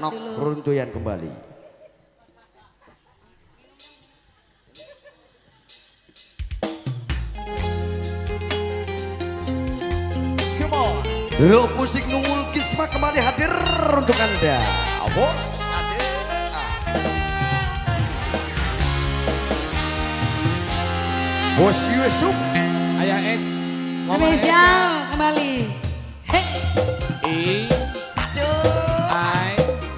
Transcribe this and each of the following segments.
Senok runtuyan kembali. Come on. Lo musik Nungul Kisma kembali hadir untuk Anda. Bos, ade. Bos Yusuf. Ayah Ed. Spesial kembali. Hey. I. Aduh. I.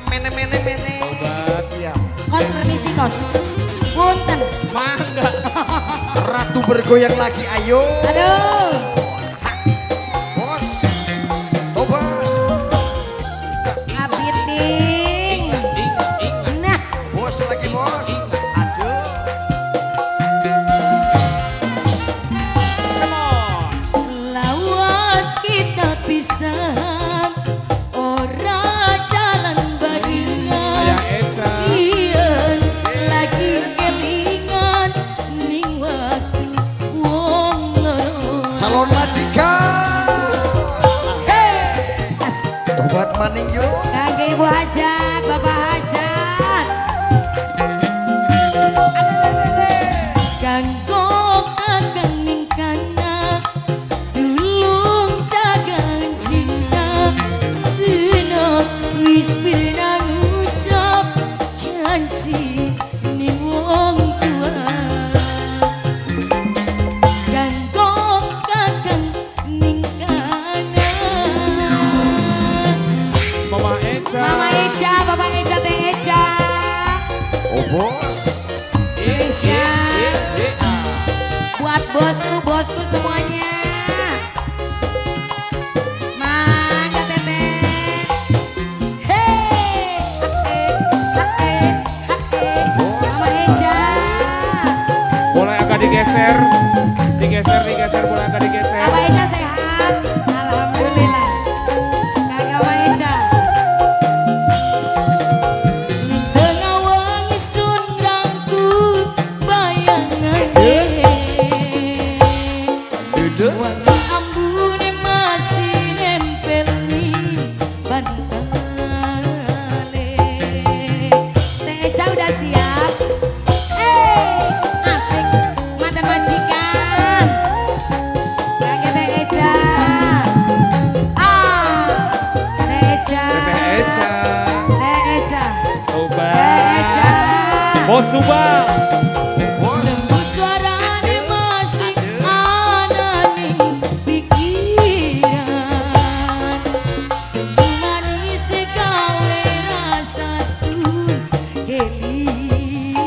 Mene mene mene. Obat. Siap. Kos permisi kos. Punten. Mangga. Ratu bergoyang lagi, ayo. Aduh. Bos. Tobat. Ngabiting. Nah. Bos lagi bos. Aduh. Come on. Lawas kita pisah, ora jalan barengan. Ayah Eca. Ien lagi kelingan ning waktu wong loro. Salon majikan. Hey. As. Tobat maning yo. Kangge Ibu Hajat, Bapak Hajat. Kanggo kakang ning kana, tulung jagan cinta. Senok wis pernah ngucap janji ning wong tua. Kanggo kakang ning kana. Mama Eca. Mama Eca, Bapak Eca, Teh Eca. Oh bos. Spesial. Buat bosku, bosku semuanya. Mangga Teteh. Hey, hae, hae, hae. Mama Eca. Boleh agak digeser. Digeser, digeser, boleh agak digeser. Mama Eca sehat. Alhamdulillah. Kakak Mama Eca. Tengah wangi sun rangkul bayangane. Dudes. Wangi ambune masih nempel ning bantale. Teh Eca udah siap? Asik, mantan majikan. Kakek Teh Eca. Ah, Teh Eca. Teteh Eca. Teh Eca. Teh Tobat. Eca. Bos Subang. Bos. Lembut suarane masih ana ning pikiran. Senyum manis gawe rasa sun kelingan.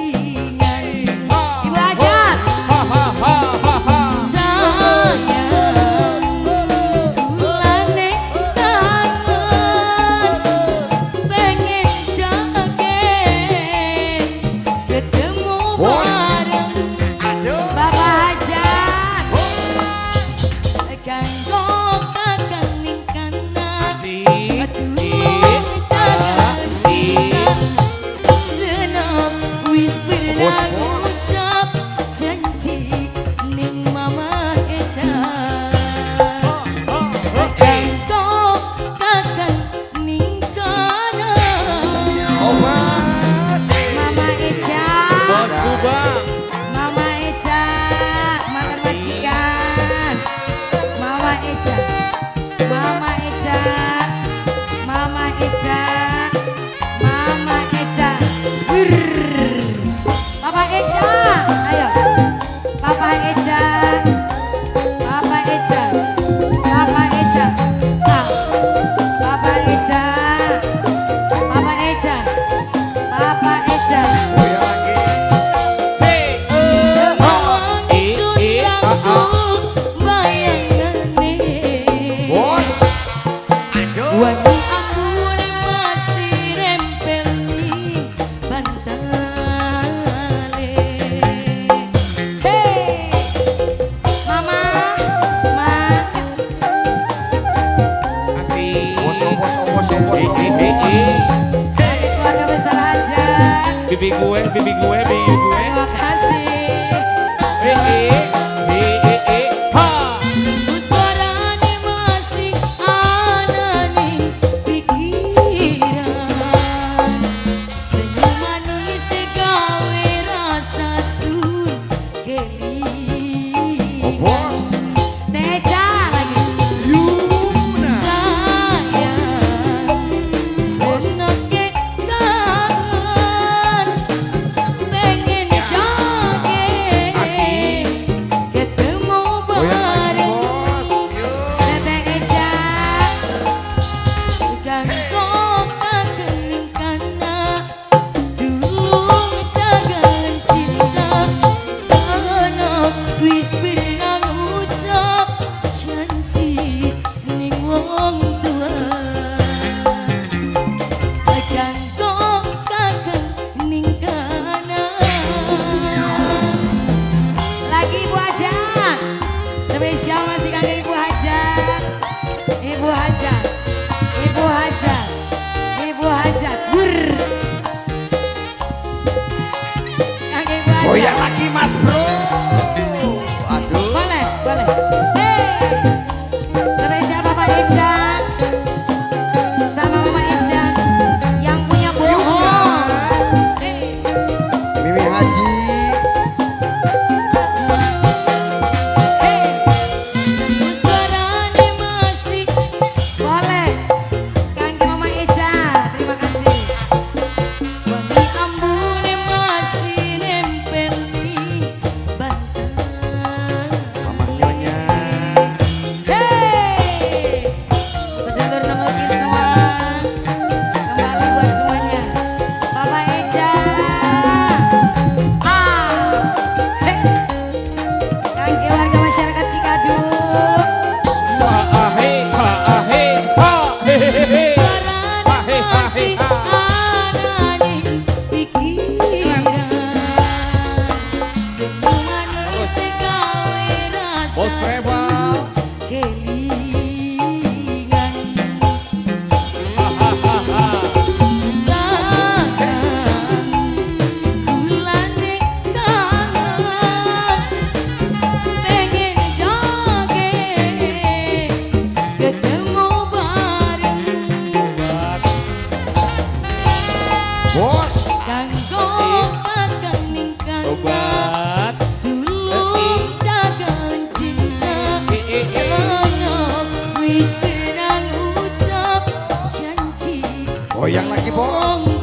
Ibu Hajat. Ha ha ha ha ha. Sayang, kulane kangen, pengen jagen, ketemu Bos. bareng. Aduh. Bapak Hajat, kanggo kakang ning kana, Asik. tulung jagan cinta. Senok wis Bos, pernah bos. ngucap janji ning Mama Eca. Kanggo kakang ning kana. Tobat. Mama Eca. Bos Subang. Mama Eca, mantan majikan. Mama Eca, Mama Eca, Mama Eca, Mama Eca. Brrrr. Papa Eca, ayo. Papa Eca, Papa Eca, Papa Eca, ah. Papa Eca, Papa Eca, Papa Eca. Goyang lagi. Hey, eh, ha. I, I, A, A. Bayangane. Bos. Aduh. Wangi ambune masih nempel ning bantale. Hey, Mama, Ma, Asik. Bos, oh, bos, oh, bos, oh, bos, I, oh, I, I, bos. I. keluarga besar Hajat. Bibi gue, bibi gue, bibi gue. Terima kasih. E, E, E, E, E, ha. Suarane masih ana ning pikiran. Mas Bro. Aduh. Boleh, boleh. Hey. Spesial Bapak Eja sama Mama Eja yang punya bohong. Hey. Mimi Haji. Hey. Suarane masih boleh. Kangge Mama Eja, terima kasih. Wangi ambune masih nempel di bantal. Mama Nyonya. Hey, sedulur Nongol Kisma, kembali buat semuanya. Bapak Eja, ah, hey, kangge warga masyarakat Cikadut. Ha ha he ha ha he ha he he he. Suarane masih ana ning pikiran. Senyumane gawe rasa Bos Reva. kelingan. Ha ha ha ha. Kulane kangen, pengen joget, ketemu bareng. Bos. Kanggo makan ning kana, Obat. tulung jagan cinta. Senok wis tenang ucap janji. Goyang lagi, Bos.